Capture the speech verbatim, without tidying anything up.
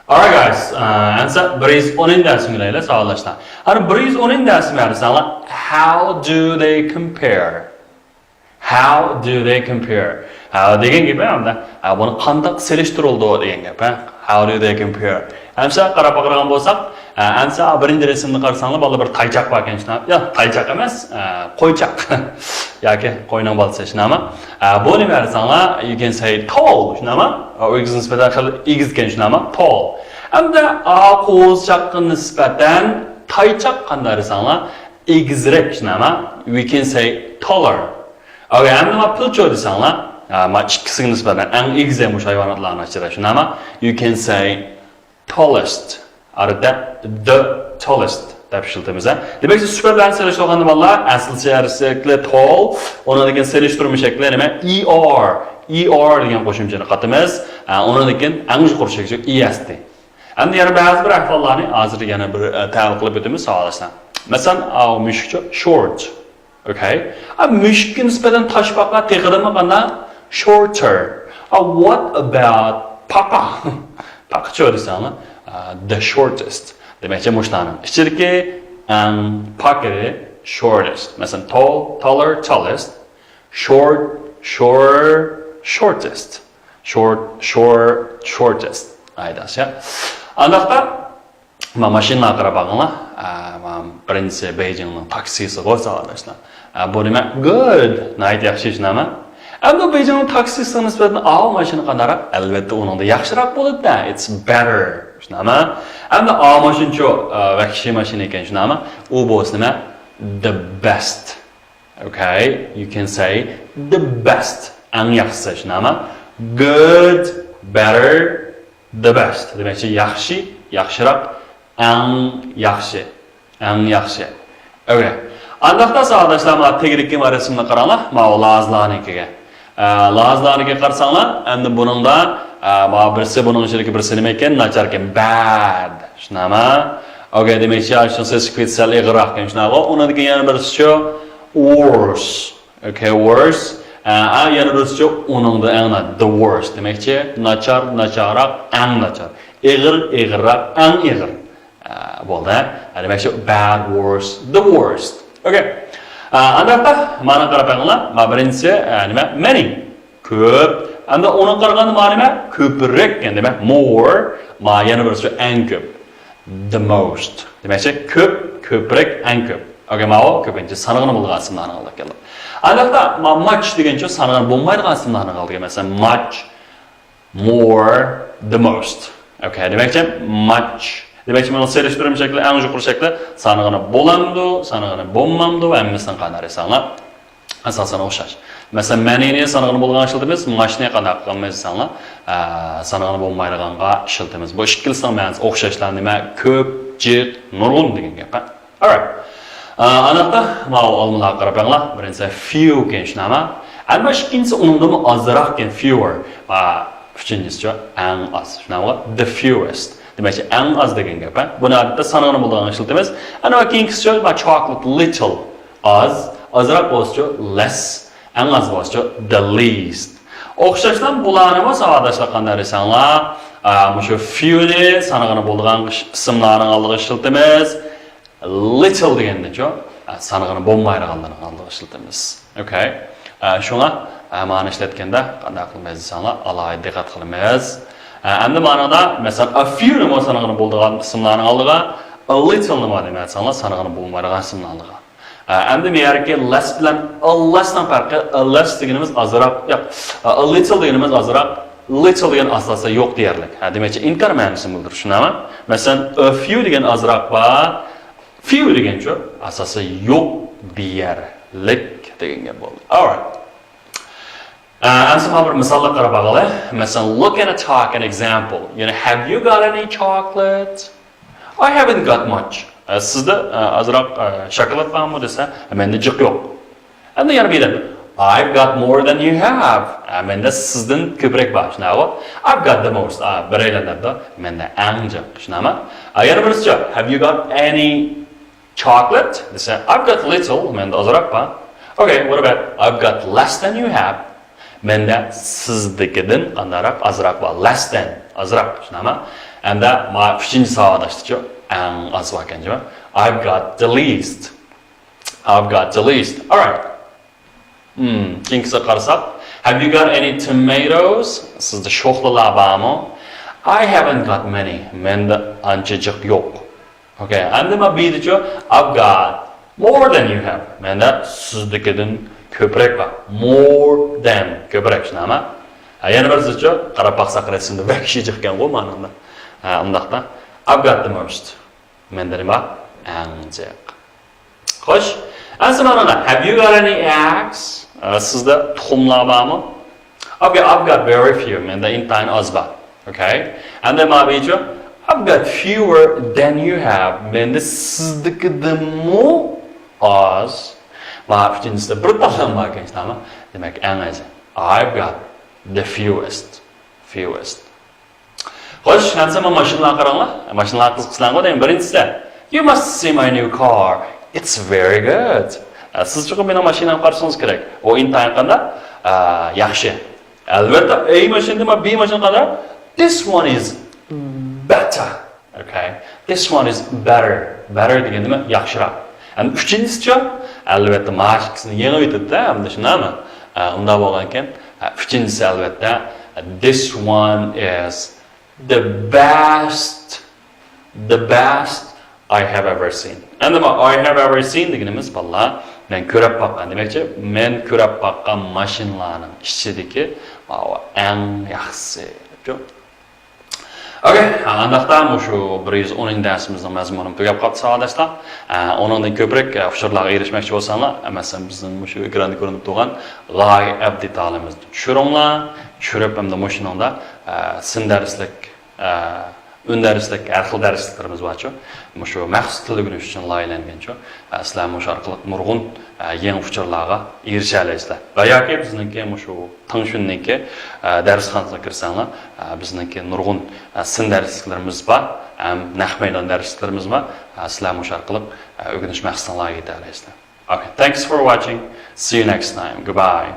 Alright guys, ئەمسە بىر يۈز ئونىنچى دەرسنى ئۆگىنەيلى ساۋاقداشلار. ئەنە بىر يۈز ئونىنچى دەرسنى بەرسەڭلار، how do they compare? How do they compare? How دېگەن گەپ ھەمدە، ھە، بۇنى قانداق سېلىشتۇرۇلىدۇ دېگەن گەپ، ھە؟ How do they compare? ئەمسە قاراپ باقىدىغان بولساق، ھە، ئەمسە بىرىنچى رەسىمنى قارىساڭلار، بالىلار بىر تايچاق باركەن، شۇنداق؟ ياق، تايچاق ئەمەس، ھە، قويچاق. ياكى قوينىڭ بالىسى، شۇنداقمۇ؟ ھە، بۇ نېمە دېسەڭلار، you can say tall، شۇنداقمۇ؟ ئېگىز نېسبەتەن خېلى ئېگىزكەن، شۇنداقمۇ؟ Tall. ئەمدى ئا قوزچاققا نىسبەتەن تايچاق قانداق دېسەڭلار، ئېگىزرەك، شۇنداقمۇ؟ We can say taller. ئەگەر ئەمدى مانا پىلچو دېسەڭلار، ھە، مانا ئىككىسىگە نىسبەتەن ئەڭ ئېگىزى مۇشۇ ھايۋاناتلارنىڭ ئىچىدە، شۇنداقمۇ؟ You can say tallest. ئارىدا the tallest دەپ ئىشلىتىمىز، ھە. دېمەك، سۈپەتلەرنى سېلىشتۇرغاندا بالىلار، ئەسلى شەكلى tall، ئۇنىڭدىن كېيىن سېلىشتۇرما شەكلى نېمە؟ E R. E R دېگەن قوشۇمچىنى قاتىمىز. ھە، ئۇنىڭدىن كېيىن ئەڭ يۇقىرى شەكلى E S T. ئەمدى يەنە بەزى بىر ئەھۋاللارنى ھازىر يەنە بىر، ئە، تەۋە قىلىپ ئۆتىمىز، ساۋاقداشلار. مەسىلەن، ئاۋۇ مۈشۈكچۇ، short. Okay. ئا، مۈشۈككە نىسبەتەن تاشپاقا تېخىدىنمۇ قانداق؟ Shorter. ئا، what about پاقا؟ پاقىچۇ دېسەڭلار، ئا، the shortest. دېمەكچى، مۇشۇلارنىڭ ئىچىدىكى ئەڭ پاكىرى shortest. مەسىلەن، tall، taller، tallest. Short، shorter، shortest. Short، short، shortest. ئايداش، يا. ئانداقتا، ما-، ماشىنىلارغا قاراپ باقىڭلار. ئە، ما-، بىرىنچىسى بېيجىڭنىڭ تاكسىسىغۇ، ساۋاقداشلار. ئە، بۇ نېمە؟ Good. ناھايىتى ياخشى، شۇنداقمۇ؟ ئەمدى بېيجىڭنىڭ تاكسىسىغا نىسبەتەن ئاۋۇ ماشىنا قانداقراق؟ ئەلۋەتتە، ئۇنىڭدا ياخشىراق بولىدۇ-دە. It's better. شۇنداقمۇ؟ ئەمدى ئاۋۇ ماشىنىچۇ، ئە، ۋەھشىي ماشىنا ئىكەن، شۇنداقمۇ؟ ئۇ بولسا نېمە؟ The best. Okay, you can say the best. ئەڭ ياخشىسى، شۇنداقمۇ؟ Good، better، the best. دېمەكچى، ياخشى، ياخشىراق، ئەڭ ياخشى، ئەڭ ياخشى. Okay. ئانداقتا ساۋاقداشلار، مانا تېگىدىكى مانا رەسىمنى قاراڭلار، ماۋۇ لازلارنىڭكىگە. ئە، لازلارنىڭكىگە قارىساڭلار، ئەمدى بۇنىڭدا، ئە، مانا بىرسى، بۇنىڭ ئىچىدىكى بىرسى نېمە ئىكەن؟ ناچاركەن، bad. شۇنداقمۇ؟ Okay، دېمەكچى، شۇنىڭ سېلىشىپ كېتىش سەل ئېغىرراق ئىكەن، شۇنداقمۇ؟ ئۇنىڭدىن كېيىن يەنە بىرسىچۇ؟ Worse. Okay, worse. ئە، ئە، يەنە بىرسىچۇ؟ ئۇنىڭدا ئەڭ نا-، the worst. دېمەكچى، ناچار، ناچارراق، ئەڭ ناچار. ئېغىر، ئېغىرراق، ئەڭ ئېغىر. ئە، بولدى. ئە، دېمەكچى، bad، worse، the worst. Okay. ئە، ئانداقتا مانا قاراپ بېقىڭلار. ما بىرىنچىسى، ئە، نېمە؟ Many. كۆپ. ئەمدى ئۇنىڭغا قارىغاندا ما نېمە؟ كۆپرەك. يەنى دېمەك، more. ما يەنە بىرسى ئەڭ كۆپ. The most. دېمەكچى، كۆپ، كۆپرەك، ئەڭ كۆپ. Okay، ماۋۇ كۆپىنچە سانىغىنى بولىدىغان ئىسىملارنىڭ ئالدىغا كېلىدۇ. ئانداقتا ما much دېگەنچۇ سانىغىنى بولمايدىغان ئىسىملارنىڭ ئالدىغا. مەسىلەن، much، more، the most. Okay، دېمەكچى، much. دېمەكچى، بۇنىڭ سېلىشتۇرما شەكلى، ئەڭ يۇقىرى شەكلى، سانىغىنى بولامدۇ، سانىغىنى بولمامدۇ ۋە ھەممىسىنىڭ قانداق دېسەڭلار، ئاساسەن ئوخشاش. مەسىلەن، many نى سانىغىنى بولىدىغان ئىشلىتىمىز، much نى قانداق قىلىمىز دېسەڭلار، ئە، سانىغىنى بولمايدىغانغا ئىشلىتىمىز. بۇ ئىككىلىسىنىڭ مەنىسى ئوخشاشلا، نېمە؟ كۆپ، جىق، نۇرغۇن دېگەن گەپ، ھە؟ Alright. ئا، ئانداقتا ماۋۇ ئالمىلارغا قاراپ بېقىڭلار. بىرىنچىسى few ئىكەن، شۇنداقمۇ؟ ئەمما ئىككىنچىسى ئۇنىڭدىنمۇ ئازراق ئىكەن، fewer. ئا، ئۈچىنچىسىچۇ؟ ئەڭ ئاز. شۇنداقمۇ؟ The fewest. دېمەكچى، ئەڭ ئاز دېگەن گەپ، ھە؟ بۇنى ئادەتتە سانىغىنى بولىدىغان ئىشلىتىمىز. ئەنە كېيىنكىسىچۇ؟ ما chocolate، little. ئاز. ئازراق بولسىچۇ؟ Less. ئەڭ ئاز بولسىچۇ؟ The least. ئوخشاشلا بۇلارنىمۇ ساۋاقداشلار قانداق دېسەڭلار، ئا، مۇشۇ few نى سانىغىنى بولىدىغان ئىسىملارنىڭ ئالدىغا ئىشلىتىمىز. Little دېگەندىچۇ، ئە، سانىغىنى بولمايدىغانلىرىنىڭ ئالدىغا ئىشلىتىمىز. Okay. ئە، شۇڭا، ئە، مانا ئىشلەتكەندە قانداق قىلىمىز دېسەڭلار، ئالاھىدە دىققەت قىلىمىز. ئە، ئەمدى مانىدا، مەسىلەن، a few نىمۇ سانىغىنى بولىدىغان ئىسىملارنىڭ ئالدىغا، a little نىمۇ دېمەسەڭلار، سانىغىنى بولمايدىغان ئىسىملارنىڭ ئالدىغا. ئە، ئەمدى مەيەركى less بىلەن a less نىڭ پەرقى، a less دېگىنىمىز ئازراق، ياق، a little دېگىنىمىز ئازراق، little دېگەن ئاساسەن يوق دېيەرلىك. ھە، دېمەكچى، ئىنكار مەنىسىنى بىلدۈرۈش، شۇنداقمۇ؟ مەسىلەن، a few دېگەن ئازراق بار، few دېگەنچۇ؟ ئاساسەن يوق دېيەرلىك دېگەن گەپ بولدى. Alright. ئە، ئەمسە مانا بىر مىسالغا قاراپ باقايلى. مەسىلەن، look at a talk, an example. يەنى، have you got any chocolate? I haven't got much. ئە، سىزدە، ئە، ئازراق، ئە، شاكىلات بارمۇ دېسە، مەندە جىق يوق. ئەمدى يەنە بىرى، I've got more than you have. ئە، مەندە سىزدىن كۆپرەك بار، شۇنداقمۇ؟ I've got the most. ئە، بىرەيلەن دەپتۇ، مەندە ئەڭ جىق، شۇنداقمۇ؟ ئە، يەنە بىرسىچۇ، have you got any chocolate دېسە، I've got little. مەندە ئازراق بار. Okay, what about, I've got less than you have. مەندە سىزدىكىدىن قانداقراق؟ ئازراق بار. Less than. ئازراق. شۇنداقمۇ؟ ئەمدى ما ئۈچىنچى ساۋاقداشتىچۇ؟ ئەڭ ئاز باركەن جۇمۇ. I've got the least. I've got the least. Alright. Hmm, كېيىنكىسىگە قارىساق. Have you got any tomatoes? سىزدە شوخلىلار بارمۇ؟ I haven't got many. مەندە ئانچە جىق يوق. Okay, ئەمدى ما بىدىچۇ؟ I've got more than you have. مەندە سىزدىكىدىن كۆپرەك بار. More than. كۆپرەك، شۇنداقمۇ؟ ھە، يەنە بىرسىچۇ؟ قاراپ باقساق رەسىمدە ۋەھشىي جىقكەنغۇ مانىڭدا. ھە، ئۇنداقتا. I've got the most. مەندە نېمە بار؟ ئەڭ جىق. خوش. ئەمسە مانا، have you got any eggs? ئە، سىزدە تۇخۇملار بارمۇ؟ Okay, I've got very few. مەندە ئىنتايىن ئاز بار. Okay. ئەمدى ما بىچۇ؟ I've got fewer than you have. مەندە سىزدىكىدىنمۇ ئاز. ما ئۈچىنچىسىدە بىر تاللام باركەن، شۇنداقمۇ؟ دېمەك، ئەڭ ئازى. I've got the fewest. Fewest. خوش، ئەمسە مانا ماشىنىلارغا قاراڭلار. ماشىنىلار قىزىقسىلەرغۇ دەيمەن. بىرىنچىسى، You must see my new car. It's very good. ئە، سىز چوقۇم مېنىڭ ماشىنامغا قارىسىڭىز كېرەك. ئۇ ئىنتايىن قانداق؟ ئە، ياخشى. ئەلۋەتتە، A ماشىنا دېمە، B ماشىنا قانداق؟ This one is better. Okay. This one is better. Better دېگەن نېمە؟ ياخشىراق. ئەمدى ئۈچىنچىسىچۇ؟ ئەلۋەتتە، مانا ئىككىسىنى يېڭىۋېتىدۇ-دە، ئەمدى شۇنداقمۇ؟ ئە، ئۇنداق بولغانكەن، ئە، ئۈچىنچىسى ئەلۋەتتە، This one is the best, the best I have ever seen. ئەمدى ما I have ever seen دېگىنىمىز، بالىلار، مەن كۆرۈپ باققان، دېمەكچى، مەن كۆرۈپ باققان ماشىنىلارنىڭ ئىچىدىكى ماۋۇ ئەڭ ياخشىسى. Okay، ئانداقتا مۇشۇ بىر يۈز ئونىنچى دەرسىمىزنىڭ مەزمۇنى تۈگەپ قاپتۇ، ساۋاقداشلار. ئە، ئۇنىڭدىن كۆپرەك، ئە، ئۇچۇرلارغا ئېرىشمەكچى بولساڭلار، مەسىلەن، بىزنىڭ مۇشۇ ئېكراندا كۆرۈنۈپ تۇرغان لاي ئەپ دېتالىمىزنى چۈشۈرۈڭلار. چۈشۈرۈپ، ئەمدى مۇشۇنىڭدا، ئە، سىن دەرسلىك، ئە، ئۈن دەرسلىك، ھەر خىل دەرسلىكلىرىمىز بارچۇ. مۇشۇ مەخسۇس تىل ئۆگىنىش ئۈچۈن لايىھەلەنگەنچۇ. ئە، سىلەر مۇشۇ ئارقىلىق نۇرغۇن، ئە، يېڭى ئۇچۇرلارغا ئېرىشەلەيسىلەر. ۋە ياكى بىزنىڭكى مۇشۇ تېڭشۈننىڭكى، ئە، دەرسخانىسىغا كىرسەڭلار، ئە، بىزنىڭكى نۇرغۇن، ئە، سىن دەرسلىكلىرىمىز بار، ھەم نەق مەيدان دەرسلىكلىرىمىز بار. ئە، سىلەر مۇشۇ ئارقىلىق، ئە، ئۆگىنىش مەقسىتىڭلارغا يېتەلەيسىلەر. Okay, thanks for watching. See you next time. Goodbye.